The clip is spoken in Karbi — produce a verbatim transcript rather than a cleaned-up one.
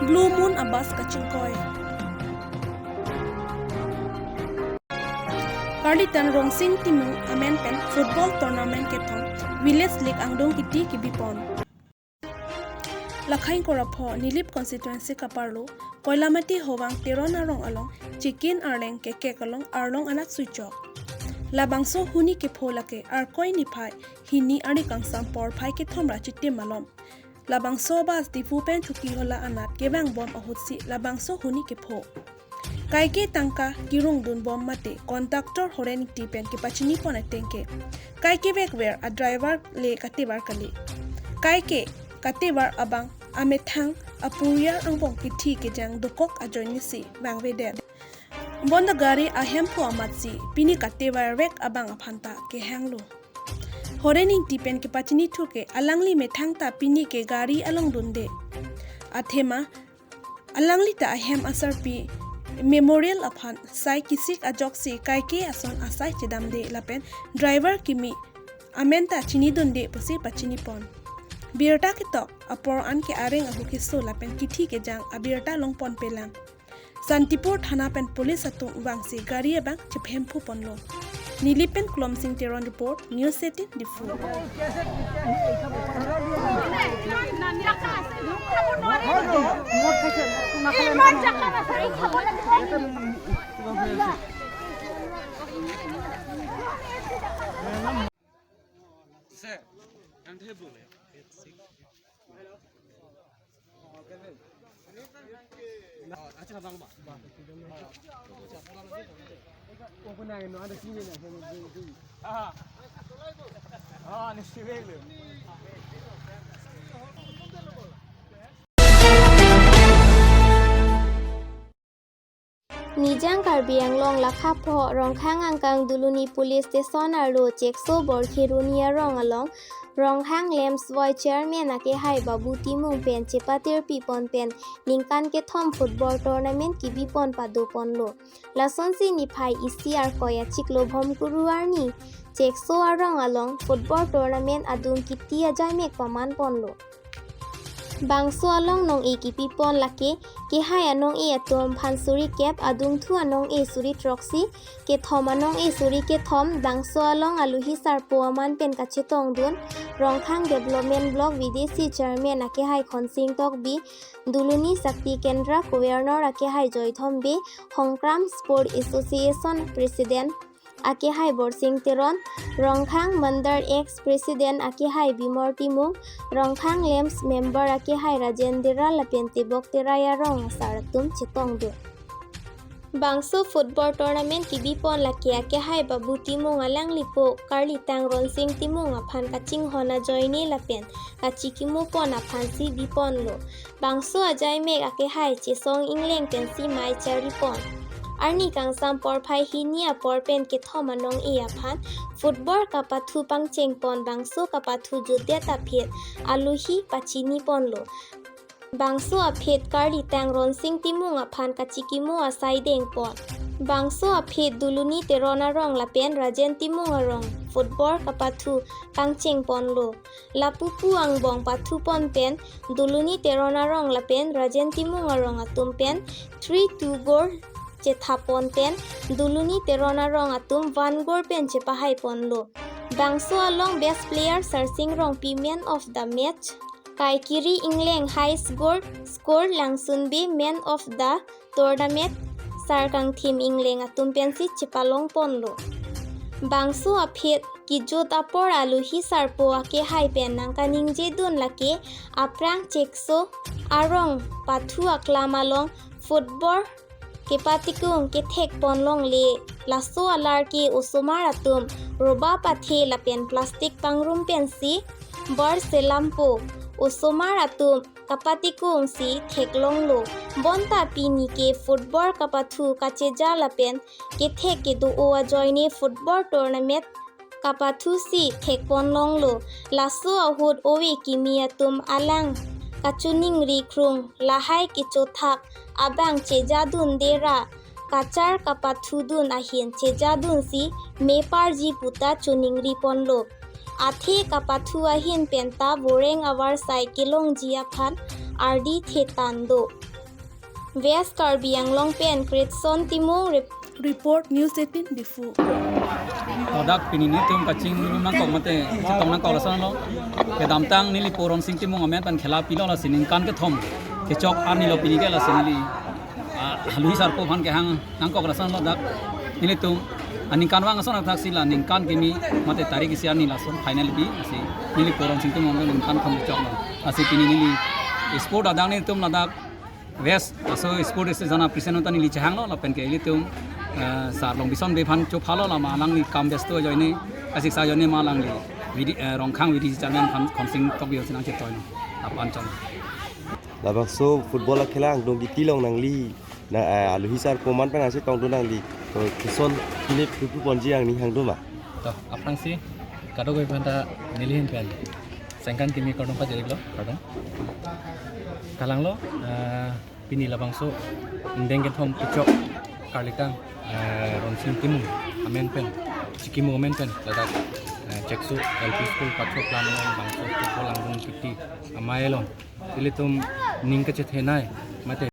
Blue Moon a-bus kachingkoi. Karlitang Rongsing Timung amen pen football tournament kethom Village League angdung kiti kibipon. Lakhain korapho Nilip constituency kaparlo Koilamati Howang Teron arong along Chicken Arleng kekek along arlong anak suichok. Labangso huni kepho lake Arkoi niphai hini arni kangsam porphai kethom ra chitim malom. Labangso bus Diphu pen Chokihola anat kevangbom ahutsi labangso huni kepho. Kaike tangka kirungdunbom mate conductor Horen Ingti pen kepachinipon atengke, kaikevekver a-driver le katevar kali. Kaike katevar abang amethang apuriar angbong kithi kejang dokok ajoinesi vangvedet. Bonta gari ahemphu amatsi pini katevarvek abang aphanta kehanglo. Horen Ingti pen kepachinithuke alangli methang ta pini ke gari along dunde. Athema alangli ta ahem asarpi Memorial aphan sai kisik ajoksi kaike ason asai chedamde lapen driver kimi amen ta chinidunde pusi pachinipon. Birta ketok apor anke areng ahu keso lapen kithi kejang abirta longponpelang. Santipur thana pen police atum vangsi gari abang chephemphuponlo. Nilip pen Klomsing Teron report, News eighteen Diphu. Nijang Karbi Anglong lakha pho Rongkhang angkang Duluni Police Station arlo Chekso Borkhiruni arong along Rongkhang Lamps Voi Chairman akehai Babu Timung pen chepatirpipon pen ningkan kethom football tournament kibipon padoponlo. Lasonsi niphai isi Arkoi achiklo Bhomkuru arni Chekso arong along football tournament adung kiti ajaimek pamanponlo. Bangso along nong-e kipipon lake kehai anong-e atum aphan suri kep, adungthu anong-e suri throksi, kethom anong-e suri kethom. Bangso along aluhi sarpo aman pen kachetongdun Rongkhang Development Block V D C Chairman akehai Khonsing Tokbi, Duluni Shakti Kendra Governor akehai Joythom Bey, Hongkram Sport Association President akehai Borsing Teron, Rongkhang Mandar ex President akehai Bimor Timung, Rongkhang Lamps member akehai Rajen Dera lapen Tebok Terai arong asar atum chetongdun. Bangso football tournament kibipon lake akehai Babu Timung alanglipo Karlitang Ronsing Timung aphan kachinghon ajoine lapen kachikimupon aphansi biponlo. Bangso ajaimek akehai Chesong Engleng pensi mei charipon. Arni kangsam porphai hini apor pen kethom anong-e aphan football kapathu pangchengpon, bangso kapathu jutdet aphi aluhi pachiniponlo. Bangso aphi Karlitang Ronsing Timung aphan kachikimu asai dengpon. Bangso aphi Duluni Teron arong lapen Rajen Timung arong football kapathu pangchengponlo. Lapupu angbong pathupon pen Duluni Teron arong lapen Rajen Timung arong atum pen three two goal chethapon pen Duluni Teron arong atum one goal pen chepahaiponlo. Bangso along best player Sarsing Rongpi man of the match, Kaikiri Engleng high score, score Langsun Bey man of the tournament, Sar Kangthim Engleng atum pensi chepalongponlo. Bangso aphi kijut apor aluhi sarpo akehai pen nangkaningjedun lake aphrang Chekso arong pathu aklam along football kepatikung kethekpon longle, laso alar ke osomar atum roba pathe lapen plastic pangrum pensi bar selampo, osomar atum kapatikungsi theklonglo. Bonta pini ke football kapathu kacheja lapen kethek kedo-o ajoine football tournament kapathusi thekponlonglo. Laso ahut ove kimi atum alang kachiningri krung, lahai kechothak abang chejadunde ra kachar kapathudun ahin chejadunsi meparji puta chiningriponlo. Athe kapathu ahin penta voreng avarsai kelongji aphan ardi thetan do. West Karbi Anglong pen Kritson Timung rep- Report News eighteen Diphu. Ladak pini nelitum kachingrum nangkok mate chetong nangkok lason lo. Kedamtang neli po Ronsing Timung amen pen khela pilo, lasi ningkan kethom kechok arni lo pini ke, lasi neli, ah, aluhi sarpo aphan kehang nangkok lason lo dak. Nelitum aningkanvang ason athaksi la ningkan kimi mate tarik isi arni lason final bi, lasi neli po Ronsing Timung amen ningkan kethom kechok lo. Lasi pini neli sport adang nelitum ladak West aso sport association aphan present utan neli chehanglo, lapen ke ilitum, eh, Sar Longbison Bey aphan chophalo, lama alangli kam besto ajoine, asiksa ajoine ma alangli V D, eh, Rongkhang V D C chairman aphan khonsing tokbi osinang chetoino aphan chong. Labangso football akhela angdong kiti along nangli na, eh, aluhi sarpo amen pen nangchetongdun nangli, to kison philip pupu ponji angni hangdun ma? To, aphrangsi kadokave aphanta nelihin pen sengkan kimi kardom pajirlo, kardom. Kalanglo, eh, pini labangso ingdeng kethom kechok karlitang, eh, Ronsing Timung amen pen, Chikimu amen pen ladak, eh, Cheksu L P School patro plan labangso football angdong kiti amei along ilitum ning kachethenei mate